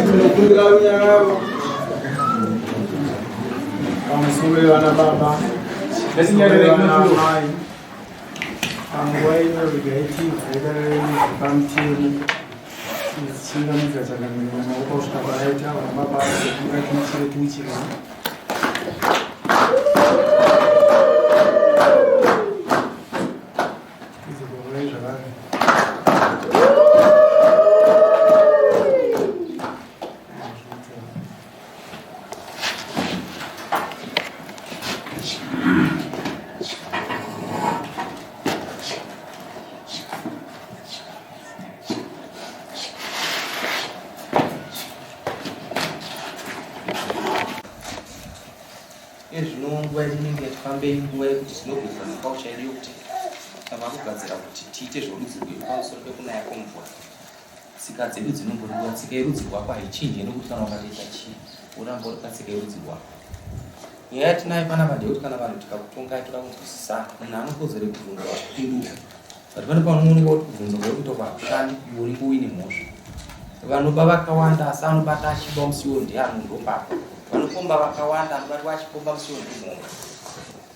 Tinokumbira runyararo pamusoro yevana baba vana amai panguva ino regai tibve dare redu pamutemo tichingamidza changamire namaoko kusvika paraita vana baba kumbira tiuchire tiuchire Tidzokororai zvakare. Ezvino nguva inenge yatifambei nguva yekuti tinogwiza culture yedu yokuti tava kugadzira kuti tiite zvorudzi rwedu pamusoro pekunaya kwemvura. Tsika dzedu dzinongodiwa, tsika yerudzi rwako haichinje nekuti kana ukatoita chii woramba uri patsika yerudzi rwako. Nyaya yatinayo panapa ndeyekuti kana vanhu tikakutongai toda kunzwisisana, munhu anokodzero yekubvunza vachipindura but pane panooneka kuti kubvunza kwauri kuita kwakushandi iwe unenge uine mhosva. Vanoba vakawanda asi anobata achiba musi iwoyo ndiye anondombava. Vanopomba vakawanda anobatwa achipomba musi iwoyo ndimhomba.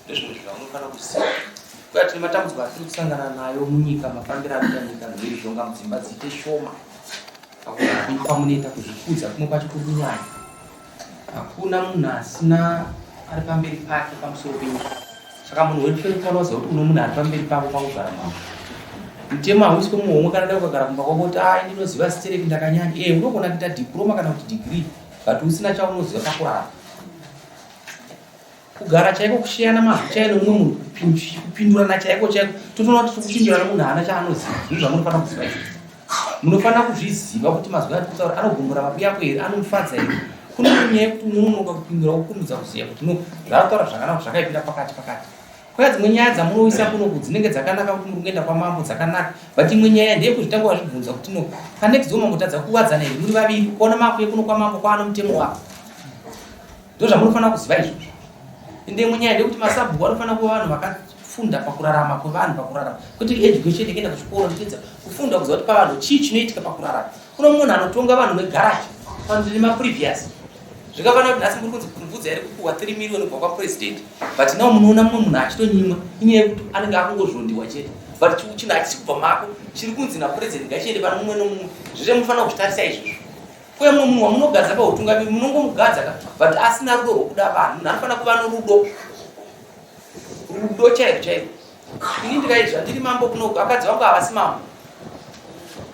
Ndozvimwe zvinhu zvamunofanira kuziva. Kuya tine matambudziko atiri kusangana nayo munyika, mafambiro anoita nyika, mhirizhonga mudzimba dziite shoma. Kwamunoita kuzvikudza kumwe kwacho kuri kunyanya. Hakuna munhu asina ari pamberi pake pamusoro penyika. Saka munhu wese unofanira kuziva kuti uno munhu ari pamberi pako pakugara mambo. Mutemo hauiswe muhomwe kana dai ukagara kumba kwako kuti ah ndinoziva stereki ndakanyanya. Eh unogona kuita diploma kana kuti degree but usina chaunoziva pakurarama. Kugara chaiko kusheyana mazwi chaiyo nemumwe munhu kupindurana chaiko chaiko totoona kuti tikupindurana munhu haana chaanoziva. Zvinhu zvamunofanira kuziva izvo. Munofanira kuzviziva kuti mazwi atiri kutaura anogumbura mabiyako here, anomufadza here. Kune imwe nyaya yekuti unononoka kupindura wokurumidza kuziva kuti no zvaari kutaura zvakanaka zvakaipira pakati pakati. Kwaya dzimwe nyaya dzamunoisa kunoku dzinenge dzakanaka kuti muri kuenda kwamambo dzakanaka but imwe nyaya ndeyekuzvitanga wazvibvunza kuti no panext door mambotadza kuwadzana here muri vaviri kuona makuye kuno kwamambo kwaano mutemo wako. Ndozvamunofanira kuziva izvozvo. Ende imwe nyaya ndeyekuti masabhuku vanofanira kuva vanhu vakafunda pakurarama kwevanhu pakurarama kwete education yekuenda kuchikoro nditedza kufunda kuziva kuti pavanhu chii chinoitika pakurarama. Kuno munhu anotonga vanhu negaraji vanhu tine maprevious zvikafanira kuti nhasi muri kunzi mvudzi iri kupuhwa 3 million kubva kwapresident but now munoona mumwe munhu achitonyimwa inyaya yekuti anenge akungozvondiwa chete but chinhu hachisi kubva mako chiri kunzi napresident ngachiende pane mumwe nomumwe zvese munofanira kuzvitarisa izvozvo Kuya mumwe munhu wamunogadza pahutungamiri munongomugadza ka but asina rudo rwokuda vanhu. Munhu anofanira kuva norudo. Rudo chairwo chairwo. Ini ndikaizva ndiri mambo kuno vakadzi vangu havasi mambo.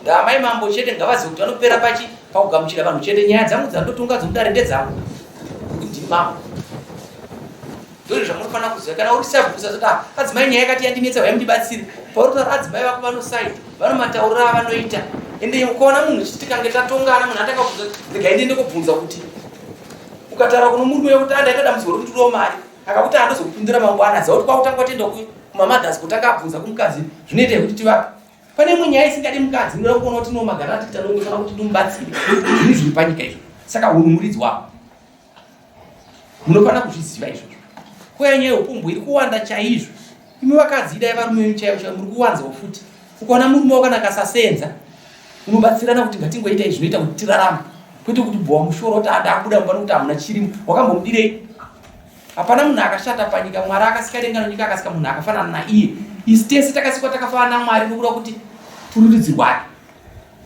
Ndaamai mambo chete ngavazive kuti vanopera pachi pakugamuchira vanhu chete. Nyaya dzangu dzandotonga dzomudare ndedzangu. Kuti ndiri mambo. Ndozvo zvamunofanira kuziva. Kana uri sabhuku usazoti ah, adzimai nyaya yakati yandinetsa huyai mundibatsire. Pauri kutaura adzimai vako vanosaida, vanomatauriro avanoita. Ende ukaona munhu chiti tikange tatongana munhu atanga kubvunza regai ndiende kobvunza kuti ukataura kuno murume wekuti andaita dambudziko rekuti ndidiwo mari akakuti andozokupindura mangwana ziva kuti kwakutanga watenda kumamothers kutanga abvunza kumukadzi zvinoita yekuti tivape pane imwe nyaya isingadi mukadzi inoda kuona kuti no magara atikuita nokufanira kuti ndimubatsire zvinhu zviri panyika izvo saka hunhu muridzi wako Munofanira kuzviziva izvozvo. Kwaya nyaya yeupombwe iri kuwanda chaizvo. Imi vakadzi idai varume venyu chaivo chaivo muri kuwanzawo futi. Ukaona murume wako kana akasasenza unobatsirana kuti ngatingoitai zvinoita kuti tirarame kwete kuti bhowa mushoro kuti ada akuda mumba nokuti hamuna chirimo wakambomudirei hapana munhu akashata panyika mwari akasika denga nonyika akasika munhu akafanana naiye isi tese takasikwa takafanana namwari nokuda kuti turi rudzi rwake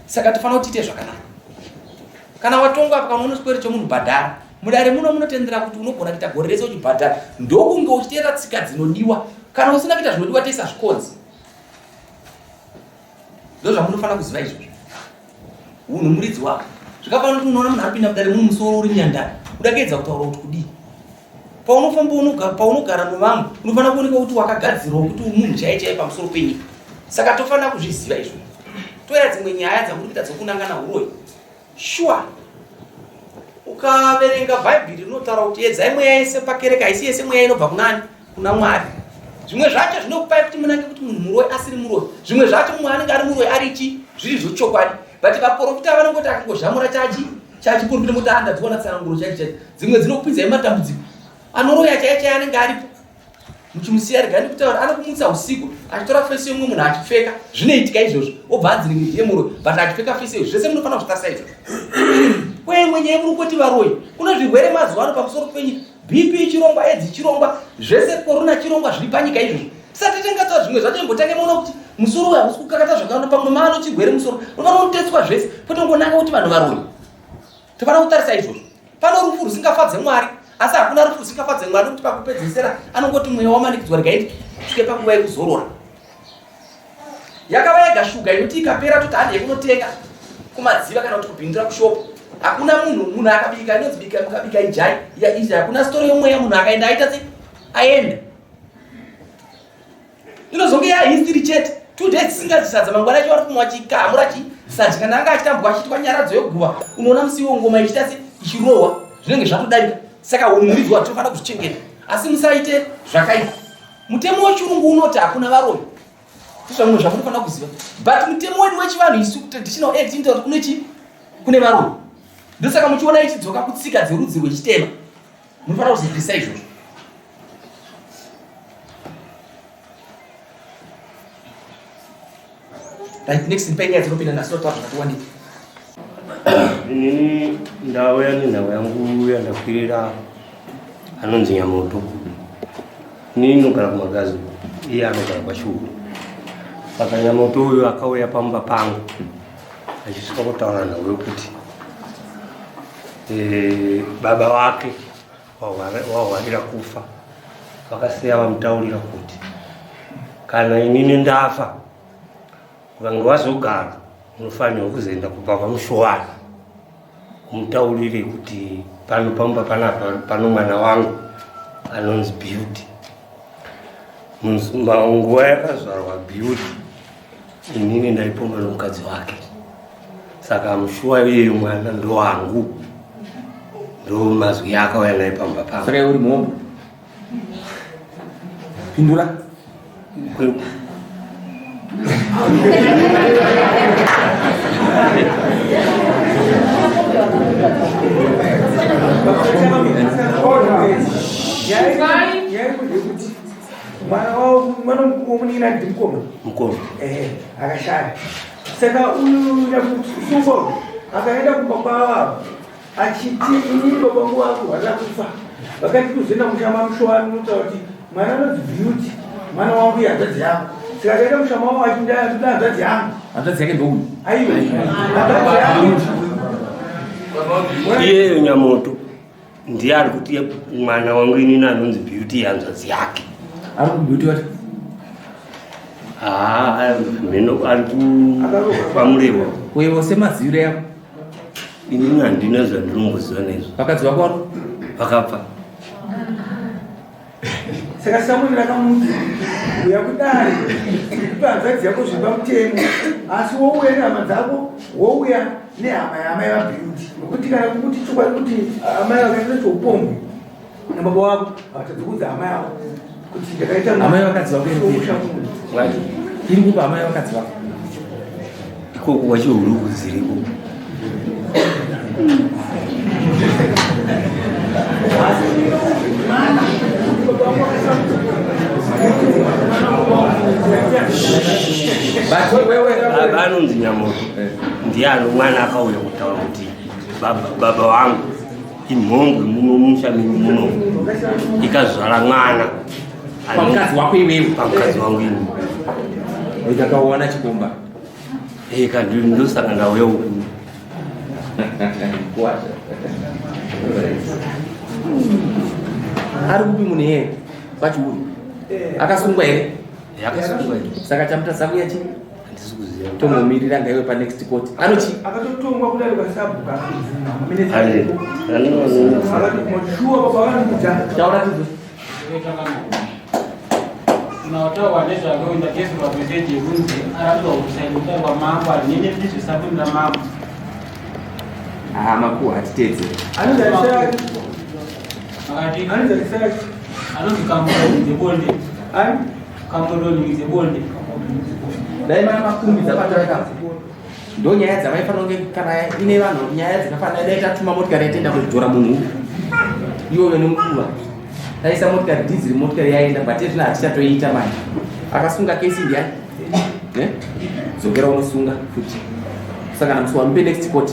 Saka tofanira kuti tiite zvakanaka. Kana watongwa apa kana une chikwere chomunhu bhadhara. Mudare muno munotendera kuti unogona kuita gore rese uchibhadhara. Ndokunge uchiteera tsika dzinodiwa. Kana usina kuita zvinodiwa tese hazvikonzi. Ndozvamunofanira kuziva izvozvo. Unhu muridzi wako. Zvakafanana kuti unoona munhu apinda mudare muno musoro uri nyandara. Uda kuedza kutaura kuti kudii? Paunofamba unogara paunogara novamwe unofanira kuonekwa kuti wakagadzirwa kuti uri munhu chaiye chaiye pamusoro penyika. Saka tofanira kuzviziva izvo. Toera dzimwe nyaya dzamuri kuita dzokunangana huroyi. Sure. Ukaverenga Bhaibheri rinotaura kuti edzai mweya yese pakereke haisi yese mweya inobva kunani? Kuna Mwari. Zvimwe zvacho zvinokupai kuti munange kuti munhu muroyi asiri muroyi. Zvimwe zvacho mumwe anenge ari muroyi ari chi zviri zvochokwadi. But vaporofita vanongoti akangozhamura chachi chachiporofita moti anda dziwana tsananguro chaicho chaicho. Dzimwe dzinokupinzai matambudziko. Anoroya chaiye chaiye anenge aripo. Muchimusiya regai ndikutaura anokumutsa usiku achitora fesi yemumwe munhu achipfeka zvinoitika izvozvo obva anzi rimwe ndiye muroyi but achipfeka fesi iyo zvese munofanira kuzvitarisa izvozvo kwemwe nyaya muri kungoti varoyi kune zvirwere mazuva ano pamusoro penyika bp chirongwa edzi chirongwa zvese korona chirongwa zviri panyika izvozvo tisati tangatsa zvimwe zvacho imbotange maona kuti musoro uyu hausi kukakata zvakawanda pamwe maano chirwere musoro unofanira kutetswa zvese kwete kungonanga kuti vanhu varoyi Tofanira kutarisa izvozvo. Pano rufu rusingafadze Mwari, asi hakuna rufu rusingafadze Mwari nokuti pakupedzesera anongoti mweya wamanikidzwa regai tisvike panguva yekuzorora. Yakava yega shuga inoti ikapera toti handi yekunotenga kumadziva kana kuti kubhindura kushopu. Hakuna munhu munhu akabika inonzi bika mukabika ijai ya izvi hakuna story yomweya munhu akaenda aita sei aenda inozonge ya history chete two days tisingadyi sadza mangwana acho vari kumwa chikamura chi sadza kana anga achitambwa achiitwa nyaradzo yeguva unoona musi iwo ngoma ichiita se ichirohwa zvinenge zvatodarika saka umuridzo watinofanira kuzvichengeta asi musaite zvakaipa mutemo wechirungu unoti hakuna varoyi ndizvamwe zvamunofanira kuziva but mutemo wedu wechivanhu isu traditional act inotaura kuti kune chi kune varoyi ndosaka muchiona ichidzoka kutsika dzerudzi rwechitema munofanira kuzivisa izvozvo Right, next ndipe nyaya dzinopinda nhasi totaura zvakati wandei. Inini ndauya nenhau yangu yandakwirira anonzi Nyamoto. Inini ndinogara kumagazi, iye anogara kwaChiuru. Saka Nyamoto uyu akauya pamba pangu achisvika kutaura nhau yokuti eh, baba vake wahwarira kufa vakasiya vamutaurira kuti kana inini ndafa ukange wazogara unofanirwa kuzoenda kubva kwamushowani umutaurire kuti pano pamba panapa pano mwana wangu anonzi beauty nguva yakazvarwa beauty inini ndaipomba nomukadzi wake saka mushuwa iyeyo mwana ndowangu ndo mazwi akauya naye pamba pangu saka uri mhombo pindura Mwana wavo mwana womunin'ina ndi mukoma mukoma eh akashaya saka uyu nyakusungwa uyu akaenda kumba kwavo achiti inini baba vangu vangu vada kufa vakati kuzoenda musha mamushowani unotaura kuti mwana anonzi beauty mwana wangu ihanzvadzi yangu saka akaenda musha mavo achiti ndoda hanzvadzi yangu hanzvadzi yake ndouyu aiwa hanzvadzi yangu iyeyo nyamoto ndiye ari kuti mwana wangu inini anonzi beauty hanzvadzi yake ari kubeauty wacho haa mheno ari kwamurehwa wewo semaziviro yako inini handina zvandinomboziva nezvo vakadzi vako vari vakabva saka samueri akamuti uya kudare kupa hanzvadzi yako zviri pamutemo asi wouya nehama dzako wouya nehama yaamai vabeauty nokuti kana kukuti chokwadi kuti amai vakaita choupombwe nababa wako havatadzi kuudza amai avo kuti ndakaita amai vakadzi vako iri kupa amai vakadzi vako ikoko kwachihuruku dziriko Baba anonzi Nyamoto ndiye ano mwana akauya kutaura kuti baba vangu imhombwe muno musha menyu muno ikazvara mwana pamukadzi wako iwewe pamukadzi wangu ini ndakaona chikomba eka ndosaka ndauya uku ari kupi munhu iyeye pachiuru akasungwa here akasungwa saka chamutadza kuya chii Handisi kuziva. Tomumirira ngaiwe panext court. Anochi Akatotongwa kudai kwasabhuka. Ande. Akati shuwa baba vanikuta. Taura tidzo. Unaotaurwa nezvake ndakezwa meseji yekunzi arambiwa kusainda kwamambo hanene ndizvesabuni ramambo. Ah, makuhwa hatiteedze. Anonzi Isaiah. Akati Anonzi Isaiah. anonzi kamuroni dzebonde. Ani? Kamuroni dzebonde. Dai mara makurumidza pataraka. Ndo nyaya dzavaifanira kunge kana ine vanhu nyaya dzakafanana dai tatuma motikari yaitenda kudzora munhu uyu. Iyoyo nemukuva. Taisa motikari dhiziri motikari yaenda but ezvino hatichatoiita manje. Akasunga kesi ndiani? Ne? Dzokera unosunga futi. Saka musi wamupe next court.